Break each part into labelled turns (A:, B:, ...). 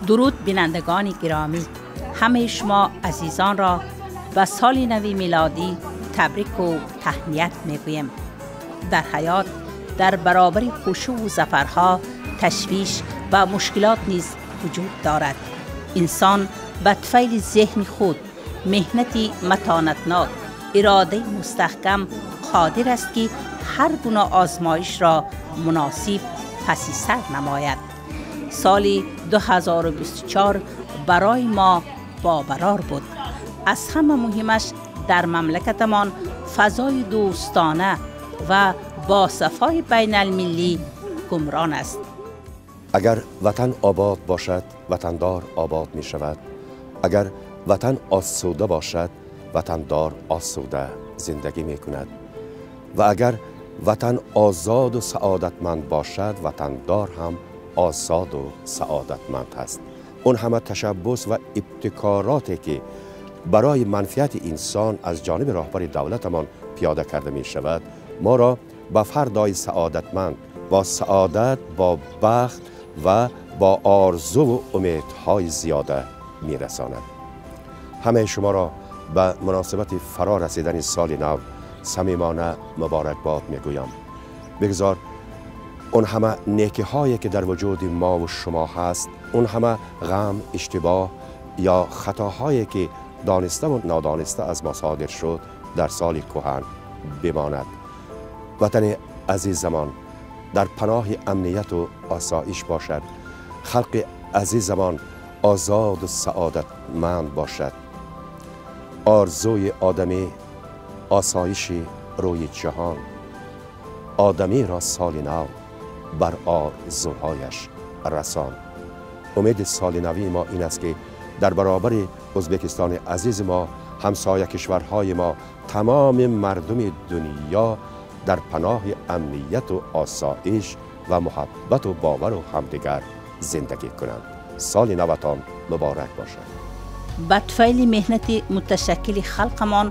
A: Дуруд, бинандагони гиромӣ, ҳамаи шумо азизонро ба соли нави милодӣ табрику таҳният мегӯем. Дар ҳаёт дар баробари хушуву зафарҳо ташвиш ва мушкилот низ вуҷуд дорад. Инсон ба туфайли зеҳни худ, меҳнати матонатнок, иродаи мустаҳкам қодир аст, ки ҳар гуна озмоишро муносиб паси сар намояд. Соли 2024 барои мо бобарор буд. Аз ҳама муҳимаш, дар мамлакатамон фазои дӯстона ва бо сафои байналмиллӣ ҳукмрон аст.
B: Агар ватан обод бошад, ватандор обод мешавад. Агар ватан осуда бошад, ватандор осуда зиндагӣ мекунад. Ва агар ватан озоду саодатманд бошад, ватандор ҳам озоду саодатманд аст. Он ҳама ташаббус ва ибтикороте ки барои манфиати инсон аз ҷониби роҳбари давлатамон пиёда карда мешавад, моро ба фардои саодатманд, бо саодат, бо бахт ва бо орзуву умедҳои зиёда мерасонад. Ҳамаи шуморо ба муносибати фаро расидани соли нав самимона муборакбод мегӯям. Бигзор он ҳама некиҳое ки дар вуҷуди мову шумо ҳаст, он ҳама ғам, иштибоҳ ё хатоҳое ки дониставу нодониста аз мо содир шуд, дар соли кӯҳан бимонад. Ватани азизамон дар паноҳи амнияту осоиш бошад. Халқи азизамон озоду саодатманд бошад. Орзуи одамӣ осоиши рӯи ҷаҳон. Одамиро соли нав бар орзуҳояш расон. Умеди соли навии мо ин аст, ки дар баробари Ӯзбекистони азизи мо, ҳамсоя кишварҳои мо, тамоми мардуми дунё дар паноҳи амнияту осоиш ва муҳаббату бовару ҳамдигар зиндагӣ кунанд. Соли наватон муборак бошад.
A: Ба туфайли меҳнати муташаккили халқамон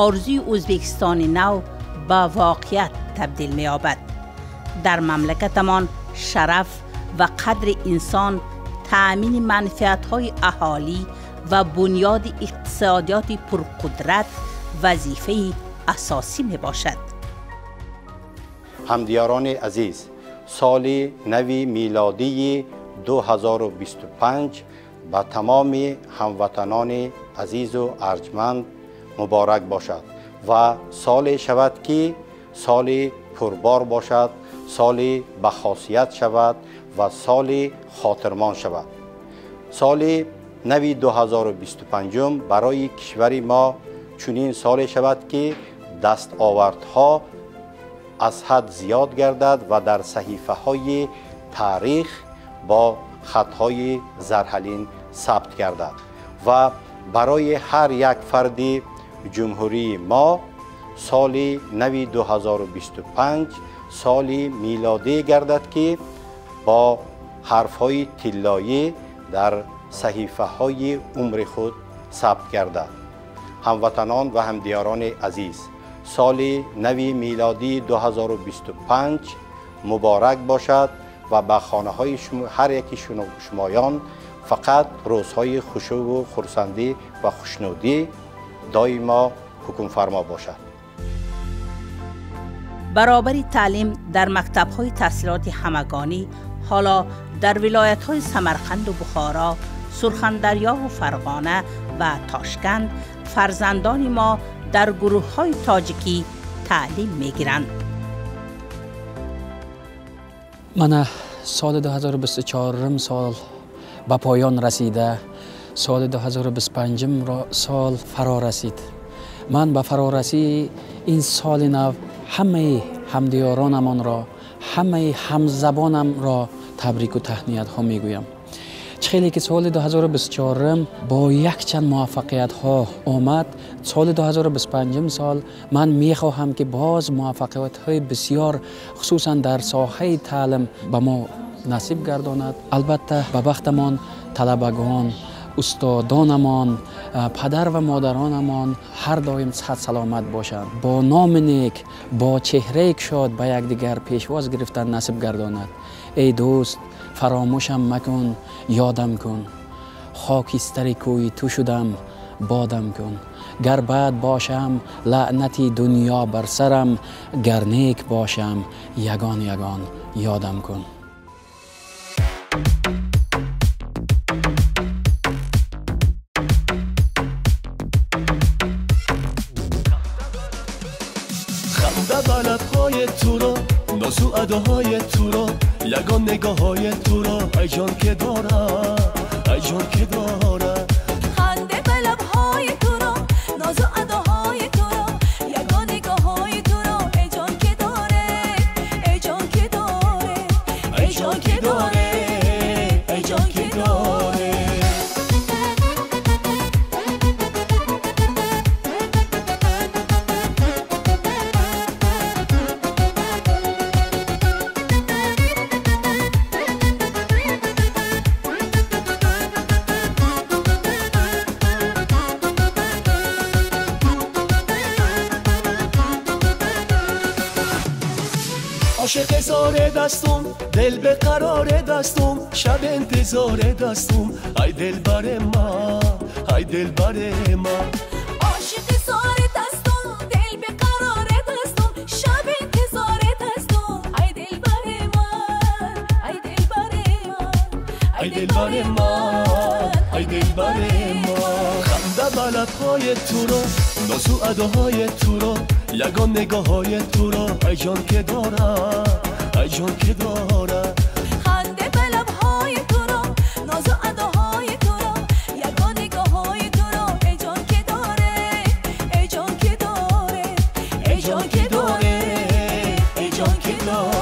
A: орзуи Ӯзбекистони нав ба воқеият табдил меёбад. Дар мамлакатамон шараф ва қадри инсон, таъмини манфиатҳои аҳолӣ ва бунёди иқтисодиёти пурқудрат вазифаи асосӣ мебошад.
C: Ҳамдиёрони азиз, соли нави милодии 2025 ба тамоми ҳамватанони азизу арҷманд муборак бошад ва соле шавад, ки соли пурбор бошад, соли бахосият шавад ва соли хотирмон шавад. Соли нави 2025 барои кишвари мо чунин соле шавад, ки дастовардҳо аз ҳад зиёд гардад ва дар саҳифаҳои таърих бо хатҳои зарҳалин сабт гардад ва барои ҳар як фарди ҷумҳурии мо соли нави 2025 соли милодӣ гардад, ки бо ҳарфҳои тиллоӣ дар саҳифаҳои умри худ сабт гардад. Ҳамватанон ва ҳамдиёрони азиз, соли нави милодии 2025 муборак бошад ва ба хонаҳои ҳар яки шумоён фақат рӯзҳои хушуву хурсандӣ ва хушнудӣ доимо ҳукмфармо бошад.
A: Баробари таълим дар мактабҳои таҳсилоти ҳамагонӣ, ҳоло дар вилоятҳои Самарқанду Бухоро, Сурхандарёву Фарғона ва Тошканд фарзандони мо дар гурӯҳҳои тоҷикӣ таълим мегиранд.
D: Мана соли 2024 сол ба поён расида, соли 2025 сол фаро расид. Ман ба фарорасии ин соли нав ҳамаи ҳамдиёронамонро, ҳамаи ҳамзабонамро табрику таҳниятҳо мегӯям. Чӣ хеле ки соли 2024 бо якчанд муваффақиятҳо омад, соли 2025 сол ман мехоҳам, ки боз муваффақиятҳои бисёр, хусусан дар соҳаи таълим, ба мо насиб гардонад. Албатта, ба бахтамон талабагон устодонамон, падар ва модаронамон ҳар доим сиҳат саломат бошанд, бо номи нек, бо чеҳраи кушод ба якдигар пешвоз гирифтан насиб гардонад. Эй дӯст, фаромӯшам макун, ёдам кун, хокистари кӯи ту шудам, бодам кун. Гар бад бошам, лаънати дунё бар сарам, гар нек бошам, ягон ягон ёдам кун.
E: خنده به لب‌های تو را، ناز و اداهای تو را، یگان نگاه‌های تو را، ای جان که داره، ای جان که داره.
F: خنده به لب‌های تو را، ناز و اداهای تو را، یگان نگاه‌های تو را، ای جان که داره، ای جان که داره، ای جان که داره، ای جان که داره.
E: عاشق زار دستم، دل به قرار دستم، شب انتظار دستم، ای دلبر ما، ای دلبر ما.
F: عاشق زار دستم، دل به قرار دستم، شب انتظار دستم، ای دلبر ما، ای دلبر ما،
E: ای دلبر ما، ای دلبر ما. خنده به لب‌های تو را، ناز و اداهای تو را، یگان نگاه‌های تو را، ای جان که داره، ای جان که داره.
F: خنده به لب‌های تو را، ناز و اداهای تو را، یگان نگاه‌های تو را، ای جان که داره، ای جان که داره، ای جان که داره، ای جان که داره.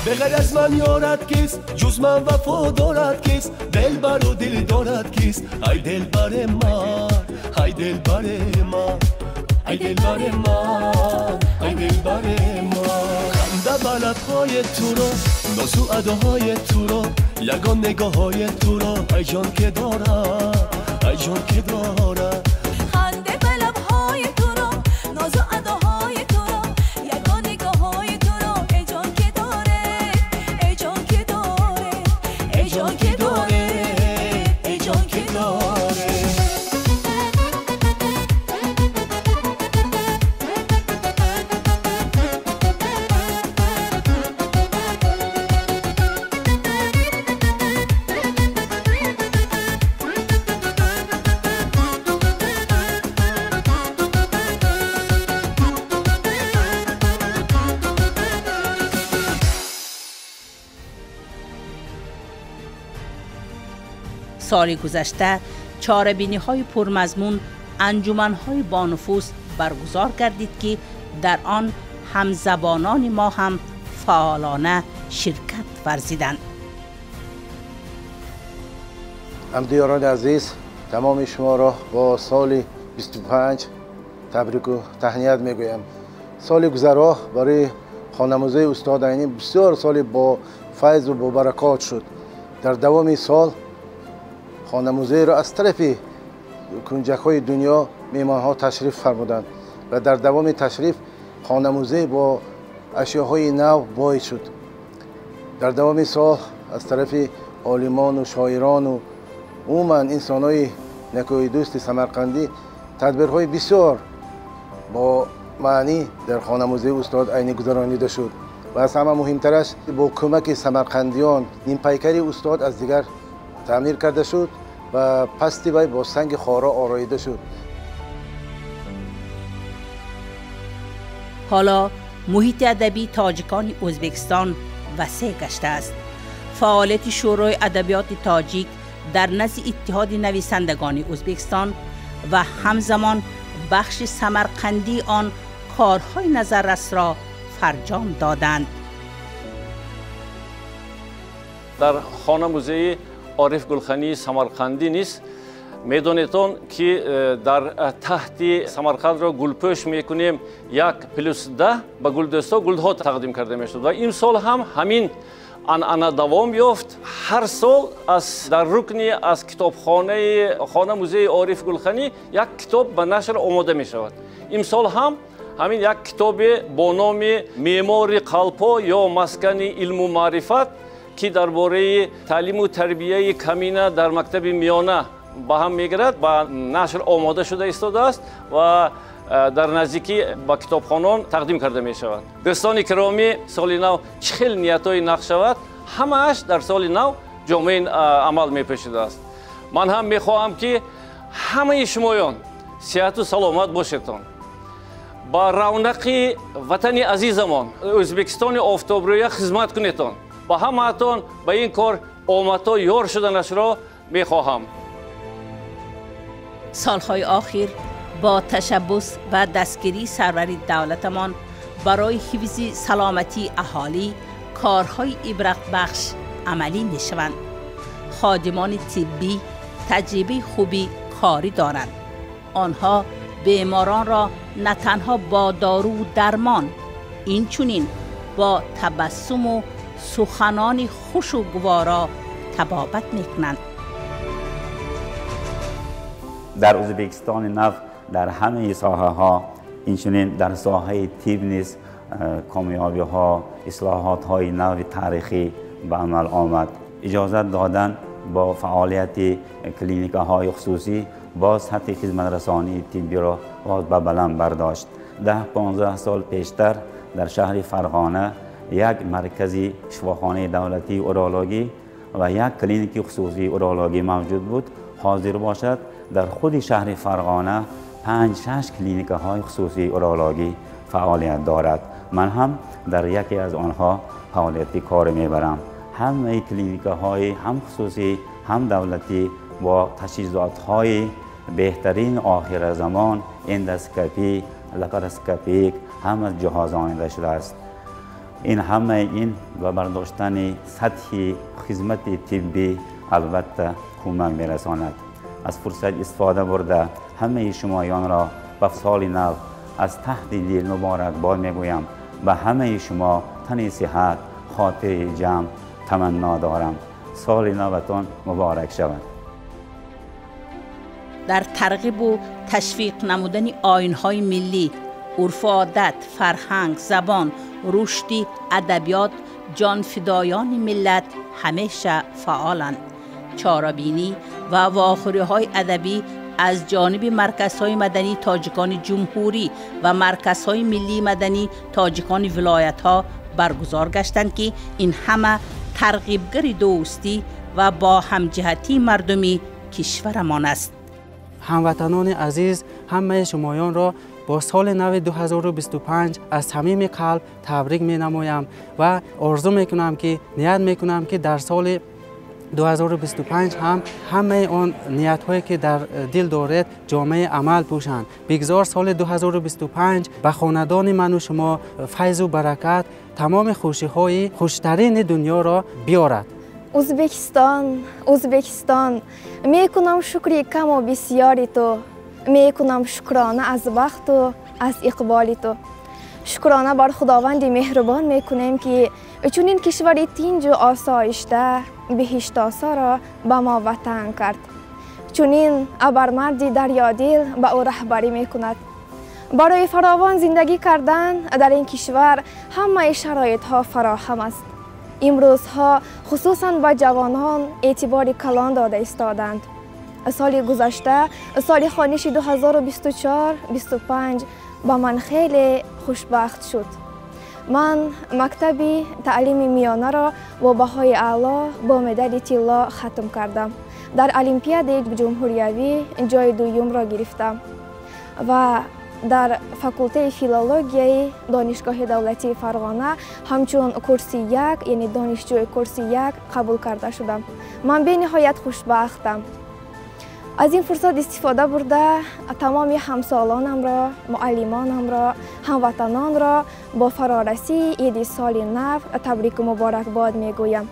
E: به غیر از من یارد کیست، جز من وفا دارد کیست، دلبر و دل دارد کیست، ای دلبر من، ای دلبر من، ای دلبر من، ای دلبر من. خنده به لب‌های تو را، ناز و اداهای تو را، یگان نگاه‌های تو را، ای جان که داره، ای جان که داره.
F: خنده به لب‌های تو را، ناز و اداهای تو را، یگان نگاه‌های تو را، ای جان که داره، ای جان که داره، ای جان که داره، ای جان که داره.
A: سال گذشته چاره‌بینی‌های پرمضمون، انجمن‌های بانفوذ برگزار گردید که در آن همزبانان ما هم فعالانه شرکت ورزیدند.
G: همدیاران عزیز، تمام شما را با سال 25 تبریک و تهنیت میگویم. سال گذرا برای خانه استاد عینی بسیار سال با فیض و با برکات شد. در دوام سال خانه را از طرف کنجک‌های دنیا میهمان‌ها تشریف فرمودند و در دوام تشریف خانه با اشیاهای نو باید شد. در دوام سال از طرف عالمان و شاعران و عموما انسان‌های نکوی دوست سمرقندی تدبیرهای بسیار با معنی در خانه استاد عینی گذرانیده شد و از همه مهمترش با کمک سمرقندیان نیم پیکر استاد از دیگر تعمیر کرده شد و پستی وی با سنگ خارا آراییده شد.
A: حالا محیط ادبی تاجیکان ازبکستان وسیع گشته است. فعالیت شورای ادبیات تاجیک در نزد اتحاد نویسندگان ازبکستان و همزمان بخش سمرقندی آن کارهای نظررس را فرجام دادند.
H: در خانه موزه عارف گلخانی سمرقندی نیست. میدونیتون که در تحت سمرقند را گلپوش میکنیم 1+10 به گلدستا گلها تقدیم کرده میشد و این سال هم همین عنعنه دوام یافت. هر سال از در رکنی از کتابخانه خانه موزه عارف گلخانی یک کتاب به نشر آماده می شود. امسال هم همین یک کتاب با نام معمار قلپا یا مسکن علم و معرفت که درباره تعلیم و تربیه کمینه در مکتب میانه با هم میگیرد با نشر آماده شده ایستاده است و در نزدیکی با کتابخانان تقدیم کرده می شود. دوستان کرامی، سال نو چه نیت‌های نقش شود همه‌اش در سال نو جامعه عمل می پوشیده است. من هم می خواهم که همه شمایان صحت و سلامت باشیدتان. با رونق وطن عزیزمان ازبکستان آفتابرویه خدمت کنیدتان. با همه‌تان به این کار آمدها یار شدنش را می خواهم.
A: سالهای آخر با تشبث و دستگیری سرور دولتمان برای حفظ سلامتی اهالی کارهای عبرت بخش عملی می شوند. خادمان طبی تجربه خوبی کاری دارند. آنها بیماران را نه تنها با دارو و درمان، این چنین با تبسم و سخنان خوش و گوارا طبابت می کنند.
I: در ازبکستان نو در همه ساحه ها، اینچنین در ساحه طب نیز کامیابی ها، اصلاحات های نو تاریخی به عمل آمد. اجازت دادن با فعالیت کلینیک های خصوصی باز سطح خدمت رسانی طبی را باز به بلند برداشت. 10-15 سال پیشتر در شهر فرغانه یک مرکزی شفاخانه دولتی اورولوژی و یک کلینیک خصوصی اورولوژی موجود بود. حاضر باشد در خود شهر فرغانه 5-6 کلینیک های خصوصی اورولوژی فعالیت دارد. من هم در یکی از آنها فعالیت کار میبرم. همه کلینیک های هم خصوصی هم دولتی با تجهیزات های بهترین آخر زمان، اندوسکوپی، لاپاراسکوپیک هم از جهاز آنده شده است. این همه این و برداشتن سطح خدمت طبی البته کمک میرساند. از فرصت استفاده برده همه شمایان را به سال نو از تحت دل مبارک باد میگویم. به همه شما تن صحت، خاطر جمع تمنا دارم. سال نوتان مبارک شود.
A: در ترغیب و تشویق نمودن آیین‌های ملی، عرف و عادت، فرهنگ، زبان، رشد ادبیات، جانفدایان ملت همیشه فعالند. چارابینی و واخوری‌های ادبی از جانب مرکزهای مدنی تاجیکان جمهوری و مرکزهای ملی مدنی تاجیکان ولایت‌ها برگزار گشتند که این همه ترغیبگر دوستی و با همجهتی مردمی کشورمان است.
J: هموطنان عزیز، همه شمایان را با سال نو 2025 از صمیم قلب تبریک می نمایم و آرزو می کنم که نیت می کنم که در سال 2025 هم همه آن نیت هایی که در دل دارید جامعه عمل پوشند. بگذار سال 2025 به خاندان من و شما فیض و برکت، تمام خوشی های خوشترین دنیا را بیارد.
K: ازبکستان، ازبکستان، میکنم شکری کم و بسیاری تو، میکنم شکرانه از وقت و از اقبال تو. شکرانه بر خداوند مهربان میکنیم که چنین کشوری تینج و آسایشته بهشت آسا را به ما وطن کرد. چنین ابرمردی دریادل به او رهبری میکند. برای فراوان زندگی کردن در این کشور همه شرایط ها فراهم است. امروزها خصوصا به جوانان اعتبار کلان داده ایستادند. سال گذشته، سال خوانش 2024-25 با من خیلی خوشبخت شد. من مکتب تعلیم میانه را با بهای اعلی با مدال طلا ختم کردم. در المپیاد جمهوریوی جای دوم را گرفتم و Дар факултети филологияи Донишгоҳи давлатии Фарғона ҳамчун курси як, яъне донишҷӯи курси як қабул карда шудам. Ман бениҳоят хушбахтам. Аз ин фурсат истифода бурда тамоми ҳамсолонамро, муаллимонамро, ҳамватанонро бо фарорасии иди соли нав табрику муборакбод мегӯям.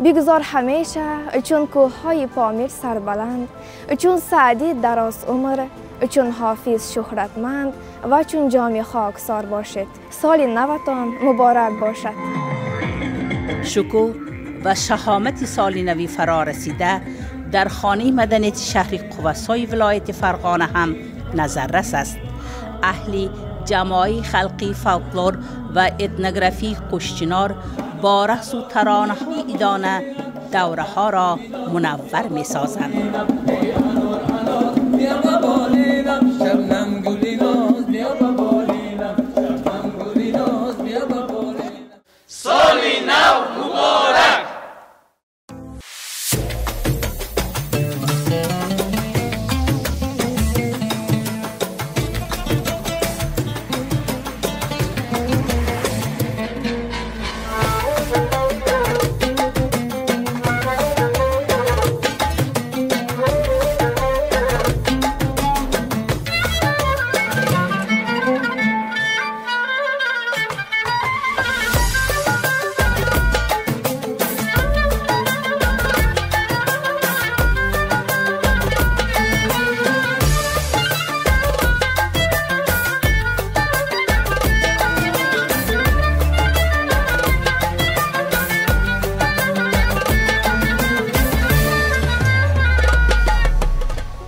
K: Бигузор ҳамеша чун кӯҳҳои Помир сарбаланд, чун Саъдӣ дароз умр, чун Ҳофиз шӯҳратманд ва чун ҷоми хоксор бошед. Соли наватон муборак бошад.
A: Шукӯҳ ва шаҳомати соли нави фарорасида дар хонаи маданияти шаҳри Қувасои вилояти Фарғона ҳам назаррас аст. Аҳли ҷамоаи халқи фолклор ва этнографии Қӯшчинор бо рақсу таронаҳои идона давраҳоро мунаввар месозанд.